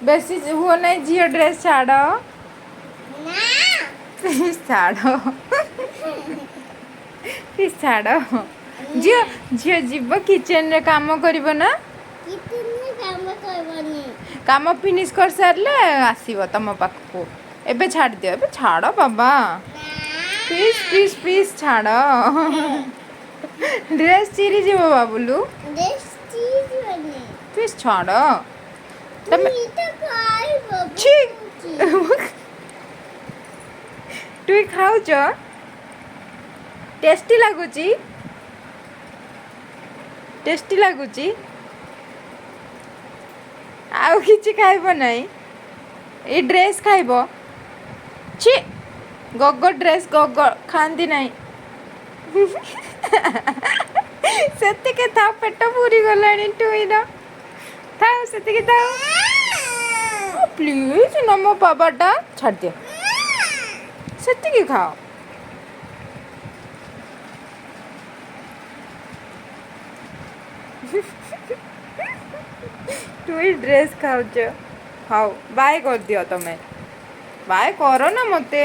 ବେଶୀ ହୁଅ ନାହିଁ ଝିଅ, ଡ୍ରେସ୍ ଛାଡ଼। ନା। ପ୍ଲିଜ୍ ଛାଡ଼, ପ୍ଲିଜ୍ ଛାଡ଼ ଝିଅ। ଝିଅ ଯିବ କିଚେନରେ କାମ କରିବ ନା? କିଚେନରେ କାମ କରିବନି। କାମ ଫିନିଶ୍ କରିସାରିଲେ ଆସିବ ତମ ପାଖକୁ। ଏବେ ଛାଡ଼ିଦିଅ, ଏବେ ଛାଡ଼ ବାବା। ନା। ପ୍ଲିଜ୍ ପ୍ଲିଜ୍ ପ୍ଲିଜ୍ ଛାଡ଼, ଡ୍ରେସ୍ ଚିରିଯିବ ବାବୁଲୁ। ଡ୍ରେସ୍ ଚିରିବନି। ପ୍ଲିଜ୍ ଛାଡ଼ ତମେ। ତୁଇ ତ ଖାଇବ। ଛି, ତୁଇ ଖାଉଛ? ଟେଷ୍ଟି ଲାଗୁଛି? ଟେଷ୍ଟି ଲାଗୁଛି? ଆଉ କିଛି ଖାଇବ ନାହିଁ? ଏଇ ଡ୍ରେସ୍ ଖାଇବ? ଛି, ଗଗ ଡ୍ରେସ୍ ଗଗ ଖାଆନ୍ତି ନାହିଁ। ସେତିକି ଥାଉ, ପେଟ ପୁରିଗଲାଣି ଟୁଇର। ଥାଉ, ସେତିକି ଥାଉ ପ୍ଲିଜ୍। ନା, ମୋ ବାବାଟା, ଛାଡ଼ିଦିଅ, ସେତିକି ଖାଅ। ଟୁଇ ଡ୍ରେସ୍ ଖାଉଛ? ହଉ, ବାଏ କରିଦିଅ ତମେ। ବାଏ କର ନା ମୋତେ।